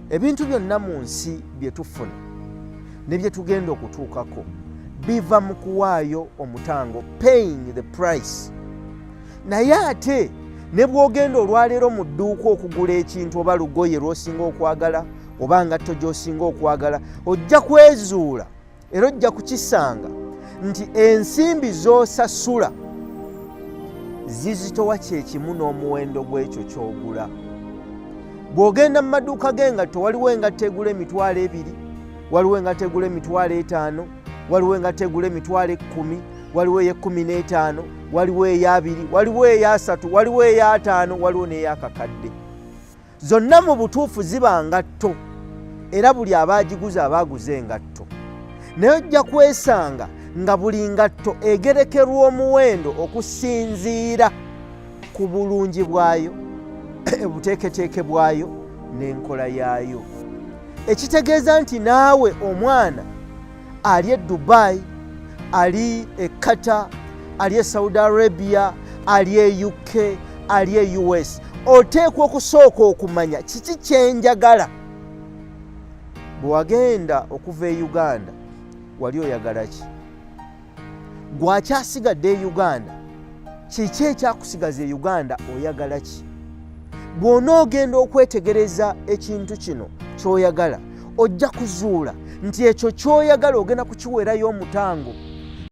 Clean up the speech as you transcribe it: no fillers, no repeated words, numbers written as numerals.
Ebintu byonna mu nsi bye tufuna ne bye tugenda okutuukako biva mu kuwaayo omutango, paying the price. Naye ate ne bw'ogenda olwaleero mu dduuka okugula ekintu oba lugoye lw'osinga okwagala oba ngatto gy'osinga okwagala, ojja kwezuula era ojja kukisanga nti ensimbi z'osasula zizitowa kyekimu n'omuwendo gw'ekyo ky'ogula. Bw'ogenda mu maduuka g'engatto, waliwo engatto egula 20,000, waliwo engatto egula 50,000, waliwo engatto egula 10,000, waliwo ey'e15, waliwo ey'abiri, waliwo ey'asatu, waliwo ey'ataano, waliwo n'ey'akakadde. Zonna mu butuufu ziba ngatto, era buli abaagiguza abaaguza engatto, naye ojja kwesanga nga buli ngatto egerekerwa omuwendo okusinziira ku bulungi bwayo, obuteeketeeke bwayo n'enkola yaayo. Ekitegeeza nti naawe omwana ali e Dubai, ali e Qatar, ali e Saudi Arabia, ali e UK, ali e US, oteekwa okusooka okumanya kiki kyenjagala. Bwe wagenda okuva e Uganda, wali oyagala ki? Gwakyasigadde e Uganda, kiki ekyakusigaza e Uganda? Oyagala ki? Bw'onoogenda okwetegereza ekintu kino ky'oyagala, ojja kuzuula nti ekyo ky'oyagala ogenda kukiweerayo omutango.